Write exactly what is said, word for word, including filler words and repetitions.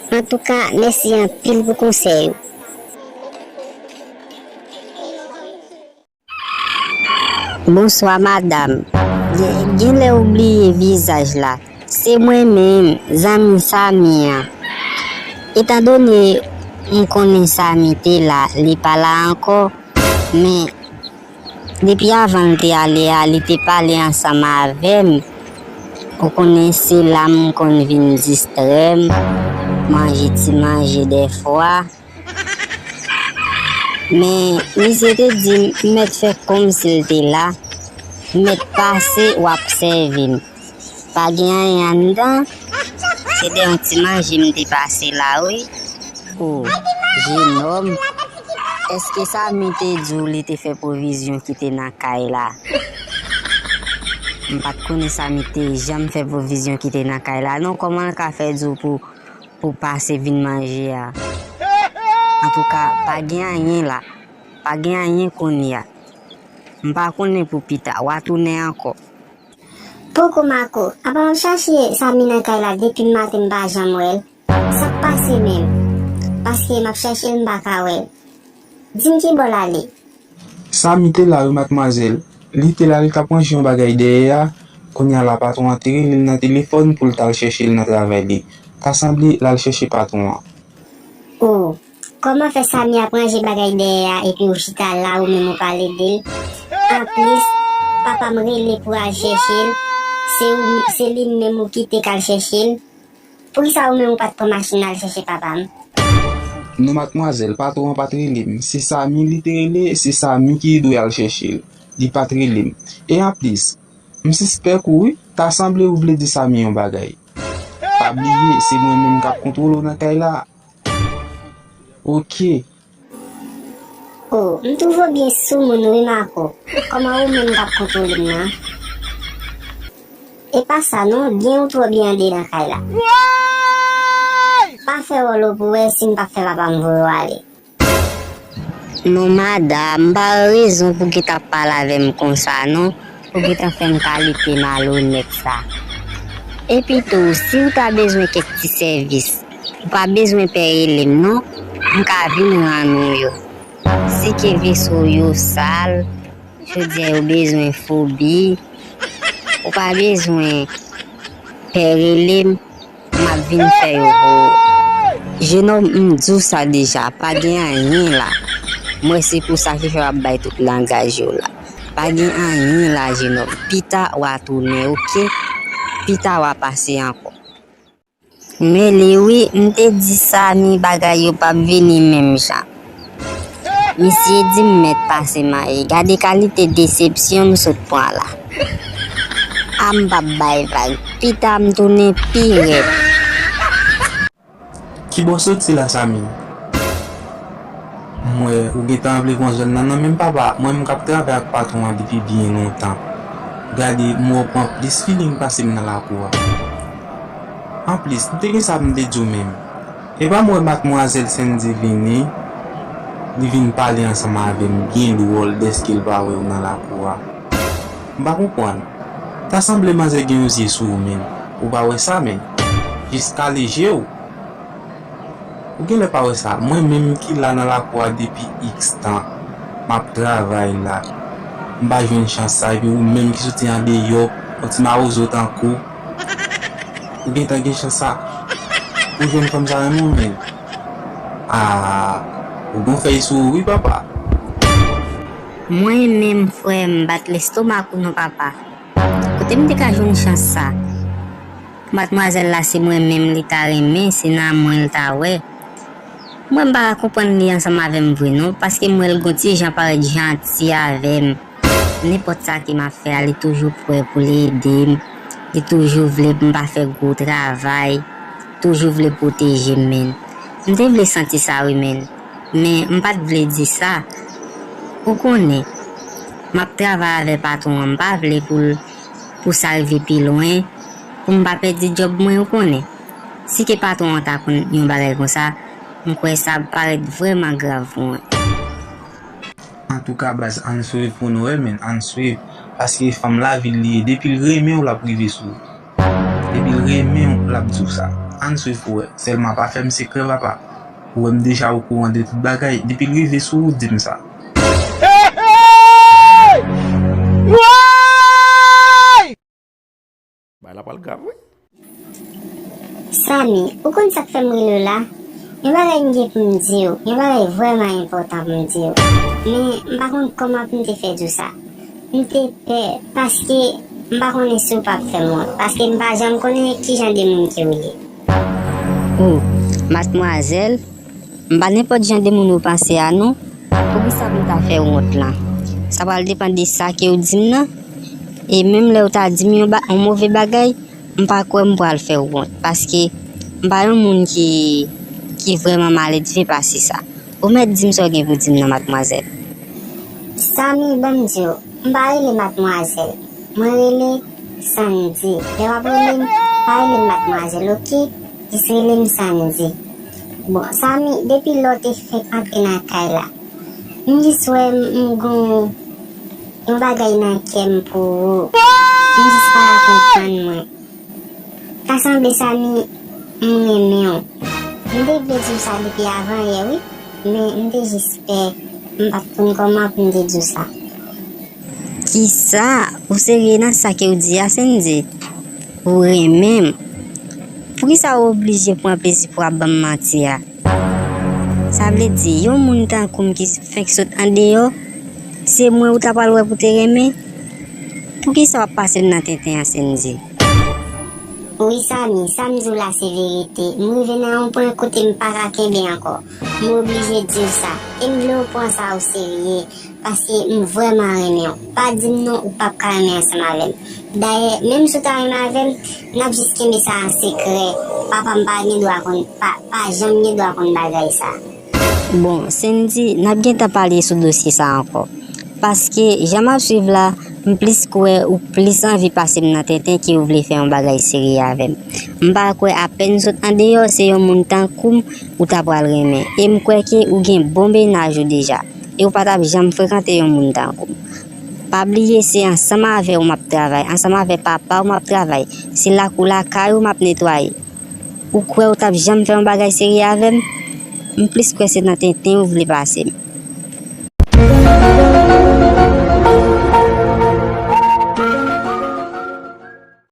Antouka, mèsi anpil pou konsèy ou. Bonswa, madanm. Gen, gen lè w bliye vizaj la. Se mwen menm, zanmi Samy an. Etandone m konnen Samy te la, li pa la ankò, men depi avan l te ale a, li te pale ansanm avè m. Ou konnen se la m konn vin distrè m, manje ti manje dèfwa. Men, misye te di m, m mèt fè kòmsi l te la, m mèt pase w ap sèvi m. Pa gen anyen anndan, se de yon ti manje m te pase la, wi. O, jenòm, èske Samy te di w li te fè pwovizyon ki te nan kay la? M pa t konnen Samy te janm fè pwovizyon ki te nan kay la, non. Kòman l ka fè di w pou pou pase vin manje a. Antouka, pa gen anyen la. Pa gen anyen kounye a. M pa konnen pou pita, w a tounen ankò. Poko Mako, apa m ap chache Samy nan kay la depi maten m pa janm wè l. Sa k pase menm? Paske m ap chache l m pa ka wè l. Di m ki bò l ale. Samy te la wi, madmwazèl. Li te la, li t ap ranje yon bagay dèyè a. Kounye a la, patwon an te rele l nan telefòn pou l t al chèche l nan travay li. Ta sanble l al chèche patwon an. O, kòman fè Samy ap ranje bagay dèyè a epi ou chita la, ou menm ou pale de l? Anplis, papa m rele pou al chèche l, se ou, se li menm ou kite k al chèche l. Poukisa ou menm ou pa t pran machin al chèche papa m? Non, madmwazèl, patwon an pa t rele m. Se Samy li te rele, se Samy ki dwe al chèche l. Li pa t rele m. E anplis, m sispèk ou wi, ta sanble ou vle di Samy yon bagay. Pa bliye, se mwen menm k ap kontwole w nan kay la. Oke. O, m twouve w byen soumoun wi, Mako. Kòman ou menm k ap kontwole m nan? E pa sa non, byen ou twò byen ande nan kay la. Pa fè wòl ou pou wè si m p ap fè papa m voye w ale. Non, madanm, m pa wè rezon pou w gentan ap pale avè m konsa non, pou w gentan fè m kalite malonèt sa. Epi tou, si w ta bezwen kèk ti sèvis, ou pa bezwen pè rele m non, m ka vin rann ou yo. Si ke veso w yo sal, jodi a yo bezwen fobi, ou pa bezwen pè rele m, m ap vin fè yo pou ou. Jenòm, m di w sa deja, pa gen anyen la. M wè se pou sa ki fè w ap bay tout langaj yo la. Pa gen anyen la, jenòm. Pita w a tounen, oke? Pita w a pase ankò. Men li wi, m te di Samy bagay yo p ap vini menm jan. Misye di m mèt pase manje. Gade kalite desepsyon m sot pran la. A m p ap bay vag. Pita m tounen pi rèd. Ki bò w soti la, Samy? M wè ou gentan vle pran zòn nan nan men m, papa. Mwen menm k ap travay ak patwon an depi byen lontan. Gade, m wè w pran plis feeling pase m nan lakou a. Anplis, m te gen sa pou m te di w menm. Epa m wè madmwazèl Sandy vini, li vin pale ansanm avè m byen dwòl dèske l pa wè w nan lakou a. M pa konprann. Ta sanble manzè gen yon zye sou ou, menn. Ou pa wè sa, menn. Jis kale je w. Ou genlè pa wè sa. Mwen menm ki la nan lakou a depi iks tan, m ap travay la. M pa jwenn chans sa, epi ou menm ki soti andeyò, yon ti mawozo tankou w, ou gentan gen chans sa. Ou jwenn fanm sa renmen w, menn. A, ou gon fèy sou ou wi, papa. Mwen menm, frè m, bat lestomak ou non, papa. Kote m te ka jwenn chans sa? Madmwazèl la, se mwen menm li ta renmen, se nan mwen l ta wè. Mwen m pa ka konprann li ansanm avè m vre non, paske m wè l gon ti jan parèt janti avè m. Nenpòt sa ke m ap fè a, li toujou prè pou li ede m. Li toujou vle pou m pa fè gwo travay. Toujou vle pwoteje m, menn. M te vle santi sa wi, menn. Men m pa t vle di sa. Ou konnen, m ap travay avè patwon an, m pa vle pou l, pou sa rive pi lwen, pou m pa pèdi djòb mwen, ou konnen. Si ke patwon an ta konn yon bagay konsa, m kwè sa ap parèt vrèman grav pou mwen. Antouka, baz, ann swiv pou nou wè, menn, ann swiv. Paske fanm lavil li ye, depi l renmen w, l ap rive sou ou. Depi l renmen w, l ap di w sa. Ann swiv pou wè. Sèlman pa fè m sekrè, papa. Ou wè m deja okouran de tout bagay. Depi l rive sou ou, di m sa. Bagay la pral grav, wi. Samy, ou konn sa k fè m rele w la? Yon bagay m gen pou m di w, yon bagay vrèman enpòtan pou m di w. Men, m pa konn kòman pou m te fè di w sa. M te pè, paske m pa konnen si w p ap fè m wont, paske m pa janm konnen kijan de moun ke w ye. O, madmwazèl, m pa nenpòt jan de moun ou panse a non. Poukisa pou m ta fè w wont lan? Sa pral depann de sa ke w di m nan. E menm lè w ta di m yon, ba, yon move bagay, m pa kwè m pral fè w wont, paske m pa yon moun ki, ki vrèman maledve pase sa. Ou mèt di m sa w gen pou di m nan, madmwazèl. Samy, ban m di w, m pa rele madmwazèl. Mwen rele Sandy. Lè w ap rele m, pa rele m madmwazèl, oke? Jis rele m Sandy. Bon, Samy, depi lè w te fenk antre nan kay la, m jis wè m, m gon yon bagay nan kè m pou ou. M jis pa ka konprann mwen. Ta sanble Samy, m renmen w. M te vle di w sa depi avan yè, wi, men m te jis pè, m pa t konn kòman pou m te di w sa. Kisa? Ou serye nan sa ke w di a, Sandy? Ou renmen m? Poukisa w oblije pran plezi pou w ap ban m manti a? Sa vle di, yon moun tankou m ki fenk sot andeyò, se mwen ou ta pral wè pou te renmen? Poukisa w ap pase m nan tenten an, Sandy? Wi, Samy, sa m di w la se verite. M rive nan yon pwen kote m pa ka kenbe ankò. M oblije di w sa. E m vle w pran sa o serye, paske m vrèman renmen w. Pa di m non, ou p ap ka renmen ansanm avè m. Dayè, menm si w ta renmen avè m, n ap jis kenbe sa an sekrè. Papa m pa gen dwa konn, pa, pa janm gen dwa konn bagay sa. Bon, Sandy, n ap gentan pale sou dosye sa ankò. Paske, jan m ap swiv la, m plis kwè ou plis anvi pase m nan tenten ke ou vle fè yon bagay serye avè m. M pa kwè apèn sot andeyò, se yon moun tankou m ou ta pral renmen. E m kwè ke ou gen bon mennaj ou deja. E ou pa t ap janm frekante yon moun tankou m. Pa bliye se ansanm avè w m ap travay, ansanm avè papa w m ap travay. Se lakou lakay ou m ap netwaye. Ou kwè ou t ap janm fè yon bagay serye avè m? M plis kwè se nan tenten ou vle pase m.